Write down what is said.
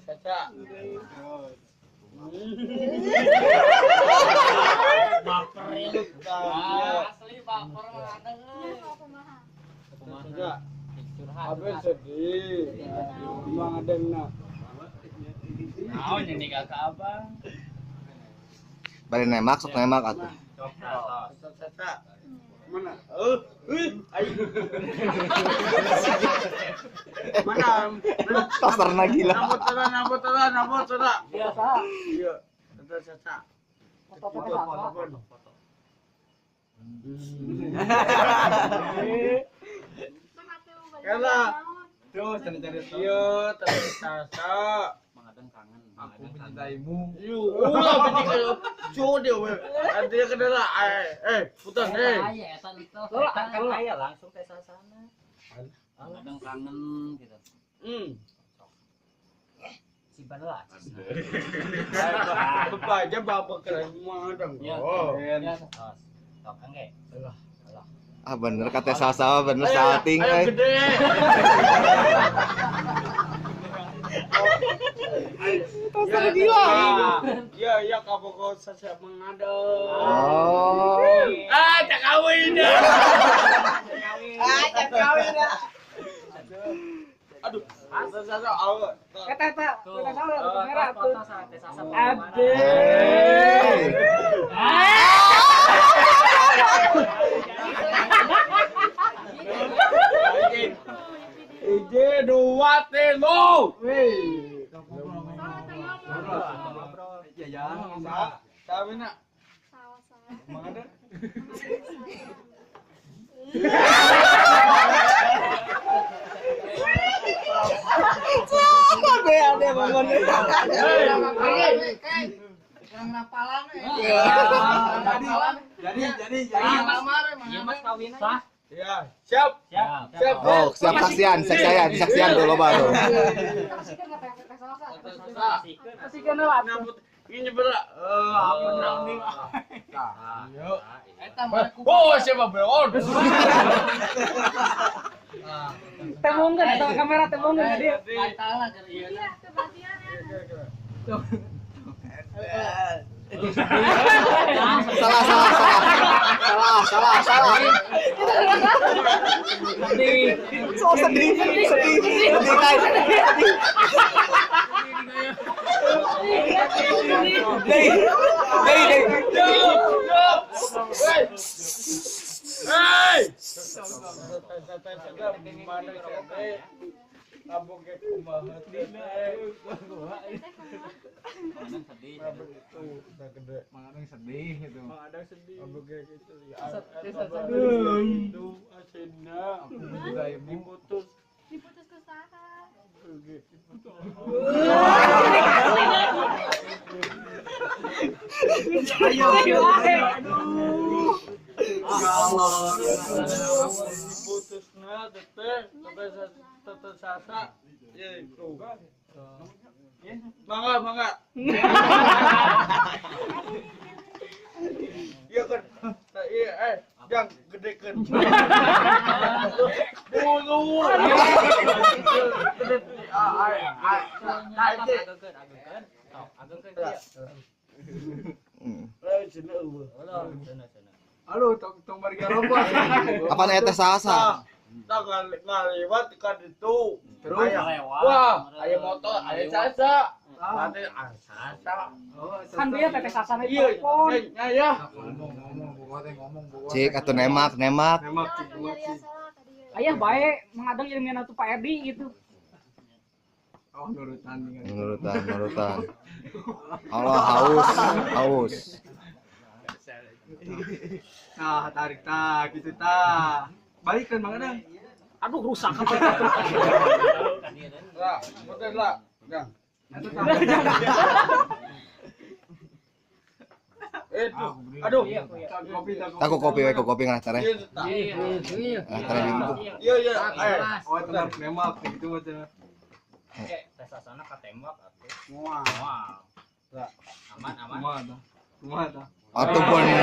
Sasa. Baper ya. Asli baper mah ada. Kumaha? Sasa. Curhat. Abis sedih. Mang adengna. Naon yang nikah ke abang? Bari nembak sok nembak atuh. Sok tos. Sasa. Mana? Eh, eh, ayo. Mana? Toserna gila. Nambut tara, nambut tara, nambut tara. Biasa. Iya. Sasa. Foto teh sasa. Kela. Tuh, cari-cari. Iya, terus sasa. Mang Adeng kangen. Aku mencintaimu. Yuk, ulah benci kalau cowok dia, weh. Artinya kendala, eh, eh, putar, eh. Aya eta itu. Eta kan aya langsung teh sasana. Mang Adeng kangen gitu. Simpan lah. Bapak aja bapak keren Mang Adeng. Ya. Oh. Ya, tos. Sok engke. Ah bener kata Sasa bener Ayo, salting ayo euy. gede. Toser gila. Iya, iya, kamu kau siap mengadeng. Oh. Ah, tak kawin dah. Ah, jangan kawin dah. Aduh, sasa sasa awak. Eta eta, teh sasa kamera tuh. Foto sama teh Sasa. Ade. Hey. Ije dua telu. Wih. Ngobrol. Iya ya. Sa, sabi na. Sawa-sawa. Mang Adeng. Ade ade bangun. Kurang napalan eh. Jadi jadi jadi. Iya mas kawin sah. Ya, siap. Siap. Siap. Oh, siap saksian, saksian, saksian tuh loba tuh. Kasihkan ka teh teh sasa. Sasa. Kasihkan lah. Nambut ini berak. Eh, apa nih? Yuk. Eta mah Oh, siapa beon? Temongkeun eta kamera temongkeun ka dieu. Iya, kebagian ya. Salah salah salah. Salah salah salah. Sedih. So sedih, sedih, sedih guys. Sedih. Dei, dei, dei. Hey! Hey! Mang Adeng sedih. Mang Adeng sedih gitu. Aku mencintaimu. Diputus. Diputus ke saha? Ayo. Aduh. Ya Allah. Diputusna teteh, teteh teteh sasa. Ya itu. Mangga, mangga. Iya kan. Iya, eh, jang gedekeun. Bulu. Gede. Ah, ah, ah. Agengkeun, agengkeun. Sok, agengkeun ieu. Lain cenah eueuh. Ulah, cenah cenah. Halo, tong tong bari garobot. Apaan eta Sasa? Tah ngaliwat ka ditu. Terus Lewat. Wah, aya motor, aya sasa. Nanti ah sasa. Oh, Kan dia teh sasa na Iya, telepon. ya ya. Ngomong ngomong bogoh teh ngomong bogoh. Cik atuh nembak, nembak. Nembak Jangan cik nembak nyari cik. salah ka dieu. Ayah bae Mang Adeng jeung minat tuh Pak Edi gitu. Oh, nurutan dengan. Nurutan, nurutan. Allah haus, haus. Nah, tarik tah gitu tah. Balikan Mang Adeng. Aduh rusak apa itu. Lah, muter lah. Jang. Eta tah. Eh, tuh. Aduh. Tak kopi tak Taku kopi we, ku kopi ngarah tareh. Iya, tah. Ngarah tareh gitu. Iya, iya. Eh. Oh, itu nembak gitu mah cenah. Oke, teh Sasana katembak atuh. Wah. Wah. Aman, aman. Kumaha tah? Kumaha tah? Atuh bener.